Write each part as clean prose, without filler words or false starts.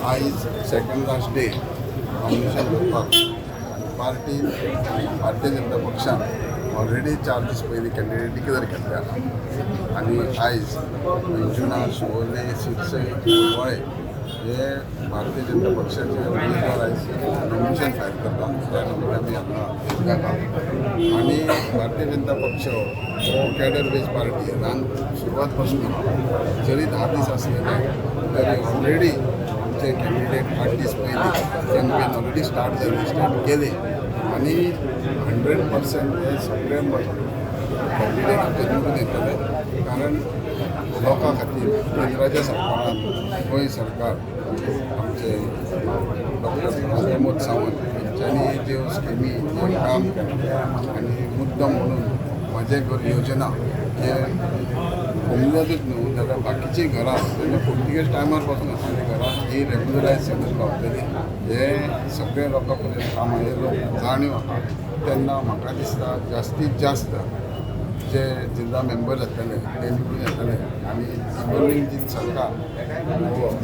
आयज second last day nomination भरपाक आनी पार्टी भारतीय जनता पक्षान ऑलरेडी 4 दीस पयलीं कॅन्डिडेट डिक्लेअर केल्ले आहा आनी आयज अंजुना, शिवोले, शिरसय, कुंकळे हे भारतीय जनता पक्षाचे उमेदवार आयज नॉमिनेशन फायल करता. त्या नंतर आमी हांगा जाला आनी भारतीय जनता पक्ष हो कॅडर बेज पार्टी. ल्हान सुरवात पासून आहा. जरी 10 दीस आसलेले तरी ऑलरेडी आमचे कॅन्डिडेट 8 दीस पयलीं कॅम्पेन ऑलरेडी स्टार्ट जाली, स्टार्ट केले आनी 100% हे सगळे कॅन्डिडेट आमचे निवडून येतले, कारण लोकां खातीर केंद्राच्या सरकारान, गोंय सरकार, आमचे डॉक्टर प्रमोद सावंत हेंच्यांनी ज्यो स्किमी, जें काम केलां आनी मुद्दम म्हणून म्हजें घर योजना हे कोमुनिदादूच न्हू जाल्यार बाकीचीं घरां म्हणजे पोर्तुगेज टायमार पासून आशिल्लीं घरां ही रेगुलरायज करून गावतली. हे सगळे लोकां पर्यंत कामां हे लोक जाणीव आहा. तेन्ना म्हाका दिसता जास्तीत जास्त जे जिल्हा मेंबर जातले ते निवडून येतले आनी गव्हर्निंग जी सरकार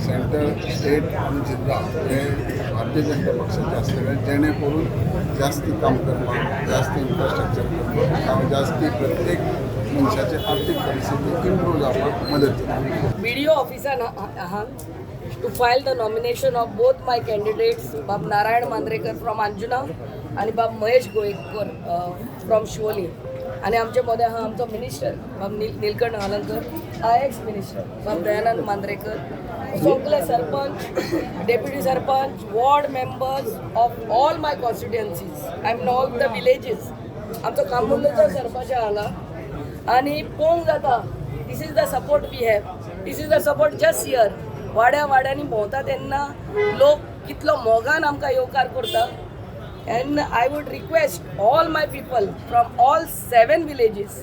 सेंटर, स्टेट आनी जिल्हा हे भारतीय जनता पक्षाचे आसतले, जेणे करून जास्ती काम करपाक, जास्ती इन्फ्रास्ट्रक्चर करपाक जावं जास्ती प्रत्येक मनशाची आर्थीक परिस्थिती इम्प्रूव जावपाक मदत जाता. BDO officer to file the nomination of both my candidates, Bab Narayan Mandrekar from Anjuna आणि बाब महेश गोवेकर फ्रॉम शिवोली. आणि आमचे मध्ये आहा आमचो मिनिस्टर बाब नीलकंठ हलंकर हा, एक्स मिनिस्टर बाब दयानंद मांद्रेकर, सगळे sarpanch, deputy sarpanch, ward members of all my constituencies, I mean, all the villages. आमचो कामुर्लेचो सरपंच हांगा आनी पळोवंक जाता, this is the support we have, this is the support just here. वाड्या वाड्यांनी भोंवता तेन्ना लोक कितलो मोगान आमकां येवकार करता. And I would request all my people from all seven villages,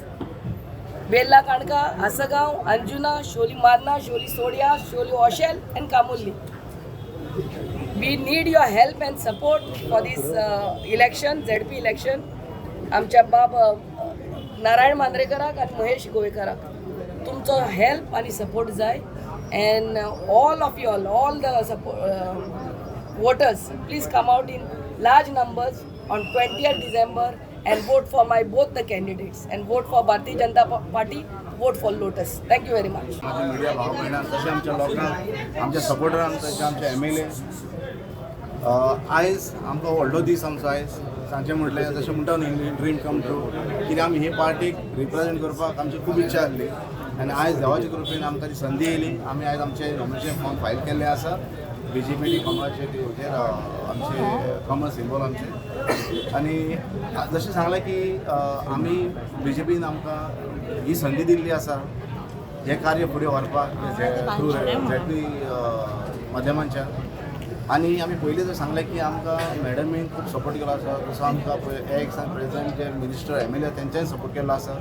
Verla, Canacona, Assagao, Anjuna, Siolim Marna, Siolim Sodia, Siolim Oshel and Camurlim, we need your help and support for this election, ZP election. आमच्या बाब नारायण मांद्रेकराक आनी महेश गोवेकराक तुमचो help आनी support जाय. And all of you all the voters, please come out in large numbers on 20th December and vote for my both the candidates and vote for Bharatiya Janata Party, vote for Lotus. Thank you very much. माझ्या media भाव भयणां, तशें आमच्या लोकांक, आमच्या सपोर्टरांक, तशें आमचे MLA, आयज आमकां व्हडलो दीस आमचो आयज. सांगचें म्हटल्यार, जशें म्हणटा न्ही, ड्रीम कम ट्रू. कित्याक आमी हे पार्टीक रिप्रेझेंट करपाक आमची खूब इच्छा आसली आनी आयज देवाच्या कृपेन आमकां ती संदी येयली. आमी आयज आमचे नॉमिनेशन फॉर्म फायल केल्ले आसा बीजेपी कमळाचे हेजेर, आमचे कमळ सिंबॉल आमचे. आनी जशें सांगलें की आमी बीजेपीन आमकां ही संदी दिल्ली आसा हें कार्य फुडें व्हरपाक थ्रू झेडपी माध्यमांच्यान. आनी आमी पयलीं जर सांगलें की आमकां मॅडमीन खूब सपोर्ट केलो आसा, तसो आमकां पळय एक्स आनी प्रेझेंट जे मिनिस्टर, एमएलए, तेंच्यांनी सपोर्ट केल्लो आसा.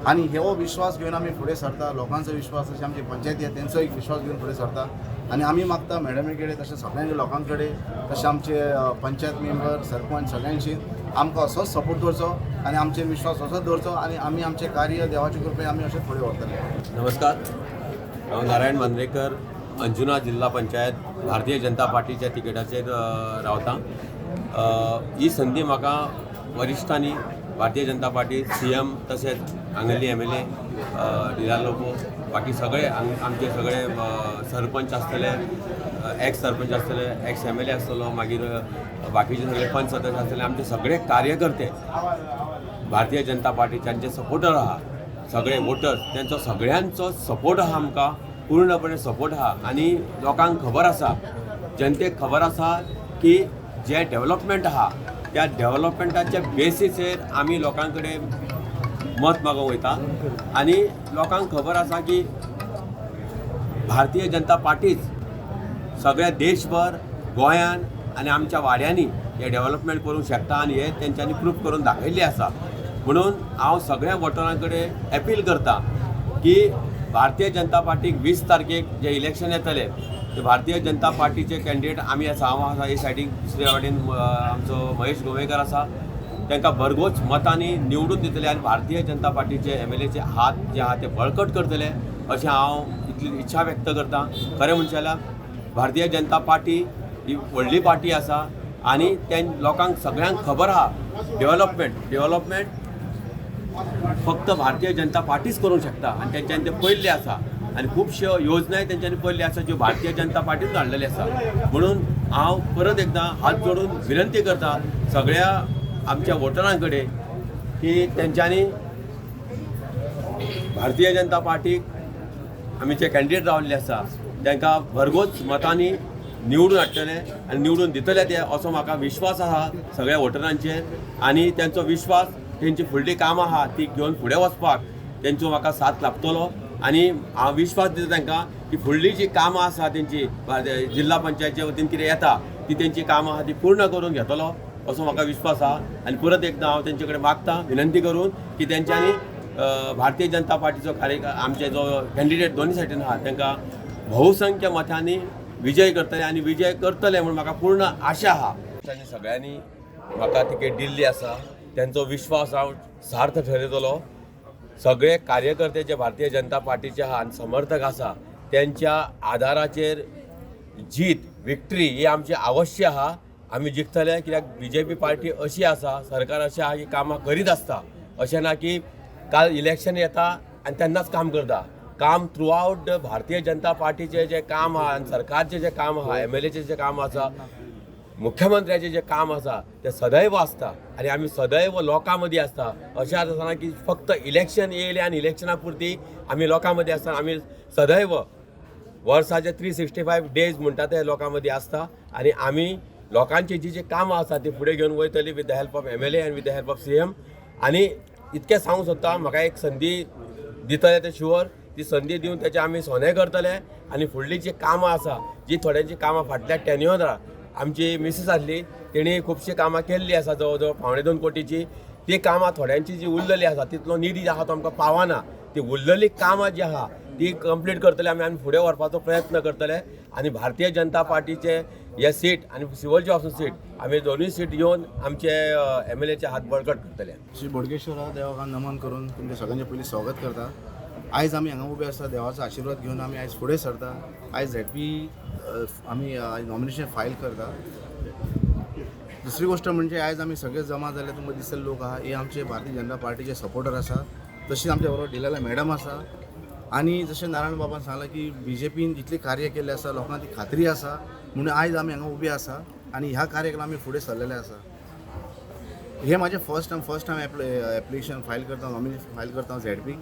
आनी हो विश्वास घेवन आमी फुडें सरता. लोकांचो विश्वास, तशें आमची पंचायती आसा तेंचो एक विश्वास घेवन फुडें सरता. आनी आमी मागता मॅडमी कडेन, तशें सगळ्यांच्या लोकां कडेन, तशें आमचे पंचायत मेंबर, सरपंच सगळ्यांशी आमकां असोच सपोर्ट दवरचो आनी आमचेर विश्वास असोच दवरचो आनी आमी आमचें कार्य देवाचे कृपेन आमी अशें फुडें व्हरतले. नमस्कार, हांव नारायण मांद्रेकर, अंजुना जिल्हा पंचायत भारतीय जनता पार्टीच्या तिकेटाचेर रावता. ही संदी म्हाका वरिश्ठांनी, भारतीय जनता पार्टी सीएम, तशेंच हांगेली एमएलए डिलायला लोबो, बाकी सगळे आमचे सगळे सरपंच आसतले, एक्स सरपंच आसतले, एक्स एमएलए आसतलो, मागीर बाकीचे सगळे पंच सदस्य आसतले, आमचे सगळे कार्यकर्ते, भारतीय जनता पार्टीचे जे सपोर्टर आहा, सगळे वोटर्स, तेंचो सगळ्यांचो सपोर्ट आहा. आमकां पूर्णपणे सपोर्ट आहा आनी लोकांक खबर आसा, जनतेक खबर आसा की जे डेवलपमेंट आहा त्या डेवलपमेंटाच्या बेसीचेर आमी लोकां कडेन मत मागोंक वयता. आनी लोकांक खबर आसा की भारतीय जनता पार्टीच सगळ्या देशभर, गोंयान आनी आमच्या वाड्यांनी हे डेवलपमेंट करूंक शकता आनी हे तेंच्यांनी प्रूफ करून दाखयल्लें आसा. म्हणून हांव सगळ्या वोटरां कडेन अपील करता की भारतीय जनता पार्टीक 20 तारखेक जे इलेक्शन येतलें ते भारतीय जनता पार्टीचे कॅन्डिडेट आमी आसा. हांव आसा हे सायडीक, दुसरे वाटेन आमचो महेश गोवेकर आसा. तांकां भरघोस मतांनी निवडून दितले आनी भारतीय जनता पार्टीचे एमएलएचे हात जे आहा ते बळकट करतले अशें हांव इतली इच्छा व्यक्त करता. खरें म्हणचे जाल्यार भारतीय जनता पार्टी ही व्हडली पार्टी आसा आनी ते लोकांक सगळ्यांक खबर आहा डेव्हलपमेंट डेव्हलपमेंट फक्त भारतीय जनता पार्टीच करूंक शकता आनी तेंच्यांनी तें पयल्लें आसा आनी खुबश्यो योजनाय तेंच्यांनी पयल्ल्यो आसा ज्यो भारतीय जनता पार्टीन हाडलेल्यो आसा. म्हणून हांव परत एकदां हात जोडून विनंती करता सगळ्या आमच्या वोटरां कडेन की तेंच्यांनी भारतीय जनता पार्टीक आमी जे कॅन्डिडेट रावल्ले आसा तांकां भरघोस मतांनी निवडून हाडटले आनी निवडून दितले ते, असो म्हाका विश्वास आहा सगळ्या वोटरांचेर. आनी तेंचो विश्वास, तेंची फुडली कामां आहा ती घेवन फुडें वचपाक तेंचो म्हाका साथ लाभतलो. आनी हांव विश्वास दिता तांकां की फुडली जी कामां आसा तेंची जिल्हा पंचायतच्या वतीन कितें येता ती तेंची कामां आहा ती पूर्ण करून घेतलो असो म्हाका विश्वास आहा. आनी परत एकदां हांव तेंचे कडेन मागता विनंती करून की तेंच्यांनी भारतीय जनता पार्टीचो कार्यकार आमचे जो कॅन्डिडेट दोनी सायडीन आहा तांकां बहुसंख्य मतांनी विजय करतले आनी विजय करतले म्हूण म्हाका पूर्ण आशा आहा. तांणी सगळ्यांनी म्हाका तिकेट दिल्ली आसा, तेंचो विश्वास हांव सार्थ ठरयतलो. सगळे कार्यकर्ते जे भारतीय जनता पार्टीचे आहा आनी समर्थक आसा तेंच्या आदाराचेर जीत विक्ट्री ही आमची अवश्य आहा. आमी जिखतले कित्याक बीजेपी पार्टी अशी आसा, सरकार अशें आहा की कामां करीत आसता. अशें ना की काल इलेक्शन येता आनी तेन्नाच काम करता. काम थ्रू आउट भारतीय जनता पार्टीचें जें काम आहा आनी सरकारचें जें काम आहा, एमएलएचें जें काम आसा, मुख्यमंत्र्याचें जें काम आसा तें सदैव आसता आनी आमी सदैव लोकां मदीं आसता. अशें आसना की फक्त इलेक्शन येयलें आनी इलेक्शना पुरती आमी लोकां मदीं आसता. आमी सदैव वर्साचे 365 डेज म्हणटा ते लोकां मदीं आसता आनी आमी लोकांची जी जी कामां आसा ती फुडें घेवन वयतली with the help of MLA and with the help of CM. आनी इतकें सांगूंक सोदता, म्हाका एक संदी दितले ते शुअर, ती संदी दिवन तेचे आमी सोने करतले आनी फुडली जी कामां आसा, जी थोड्यांची कामां फाटल्या टेन्युअरा आमची मिसीस आसली तेणी खुबशीं कामां केल्लीं आसा, जवळ जवळ 1.75 कोटीची ती कामां थोड्यांची जी उरलेली आसा तितलो निधी आहा तो आमकां पावना. ती उरलेली कामां जी आहा ती कंप्लीट करतले आमी आनी फुडें व्हरपाचो प्रयत्न करतले. आनी भारतीय जनता पार्टीचे हे सीट आनी शिवोलचे पासून सीट आमी दोनूय सीट घेवन आमचे एमएलएचे हात बळकट करतले. श्री बोडगेश्वरा देवाक हांव नमन करून तुमच्या सगळ्यांचे पयलीं स्वागत करता. आयज आमी हांगा उबे आसा, देवाचो आशिर्वाद घेवन आमी आयज फुडें सरता. आयज झेडपी आमी आयज नॉमिनेशन फायल करता. दुसरी गोश्ट म्हणजे आयज आमी सगळे जमा जाले, तुमकां दिसतले लोक आहा, हे आमचे भारतीय जनता पार्टीचे सपोर्टर आसा. तशीच आमच्या बरोबर डिलायला मॅडम आसा. आनी जशें नारायण बाबान सांगलां की बीजेपीन जितलें कार्य केल्लें आसा लोकांक ती खात्री आसा, म्हणून आयज आमी हांगा उबे आसा आनी ह्या कार्याक आमी फुडें सरलेले आसा. हे म्हाजें फर्स्ट टायम एप्लिकेशन फायल करता, नॉमिनेशन फायल करता हांव झेडपीक.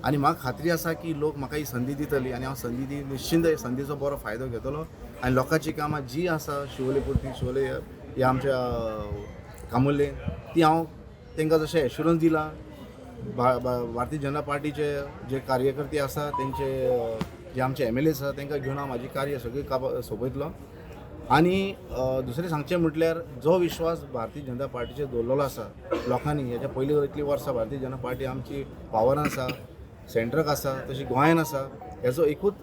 आनी म्हाका खात्री आसा की लोक म्हाका ही संदी दितली आनी हांव संदी दी निश्चिंत ही संदीचो बरो फायदो घेतलो आनी लोकांची कामां जी आसा शिवोले पुरती, शिवोले ह्या आमच्या कामुर्ले, ती हांव तांकां जशें एश्युरन्स दिला, भारतीय जनता पार्टीचे जे कार्यकर्ते आसा तेंचे, जे आमचे एमएलए आसा तांकां घेवन हांव म्हाजी कार्य सगळी सोंपयतलो. आनी दुसरें सांगचें म्हटल्यार जो विश्वास भारतीय जनता पार्टीचेर दवरलेलो आसा लोकांनी, हेच्या पयलीं इतलीं वर्सां भारतीय जनता पार्टी आमची पावरान आसा, सेंट्राक आसा, तशी गोंयान आसा. हेजो एकूच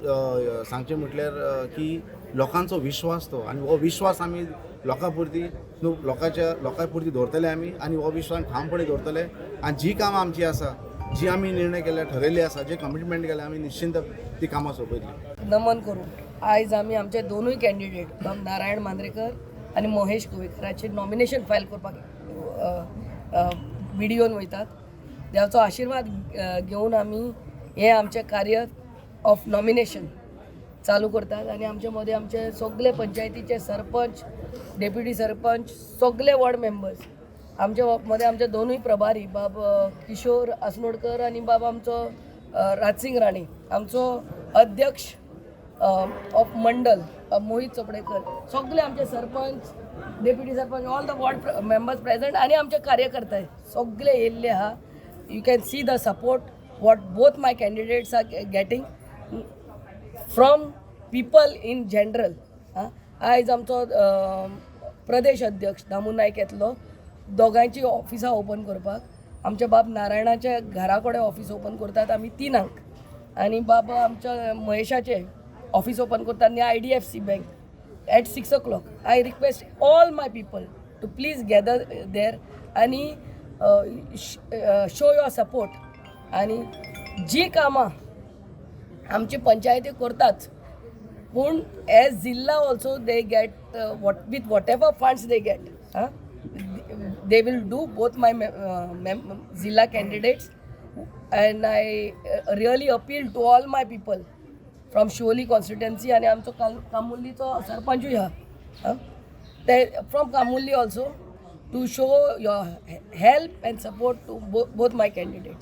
सांगचें म्हटल्यार की लोकांचो विश्वास तो, आनी हो विश्वास आमी लोकां पुरती न्हू, लोकांच्या लोकां पुरती दवरतले आमी आनी हो विश्वास ठामपणी दवरतले. आनी जी कामां आमची आसा, जी आमी निर्णय केल्या, ठरयल्ली आसा, जे कमिटमेंट केल्या, आमी निश्चिंत ती कामां सोंपयतली. नमन करून आयज आमी आमचे दोनूय कॅन्डिडेट बाब नारायण मांद्रेकर आनी महेश गोवेकराचेर नॉमिनेशन फायल करपाक बिडिओन वयतात. देवाचो आशिर्वाद घेवन आमी हें आमचें कार्य ऑफ नॉमिनेशन चालू करतात. आनी आमचे मदें आमचे सगले पंचायतीचे सरपंच, डेप्युटी सरपंच, सगले वॉर्ड मेंबर्स, आमच्या मदें आमचे दोनूय प्रभारी बाब किशोर आसनोडकर आनी बाब आमचो राजसिंग राणे, आमचो अध्यक्ष ऑफ मंडल मोहित चोपडेकर, सगळे आमचे sarpanch, deputy sarpanch, all the ward members present आनी आमचे कार्यकर्ते सगळे येयल्ले आहा. You can see the support what both my candidates are getting from people in general. आयज आमचो प्रदेश अध्यक्ष दामू नायक येतलो दोगांयची ऑफिसां ओपन करपाक. आमच्या बाब नारायणाच्या घरा कडेन ऑफीस ओपन करतात आमी 3ांक आनी बाब आमच्या महेशाचे ऑफीस ओपन करतात आनी IDFC bank at 6 o'clock. I request all my people to please gather there आनी शो your support. आनी जी कामां आमची पंचायती करताच. पूण एज जिल्ला also they get what with whatever funds they get, they will do both my zilla candidates. And I really appeal to all my people from Siolim constituency आनी आमचो कामुर्लीचो सरपंचूय आहा ते from Camurlim also to show your help and support to both my candidates.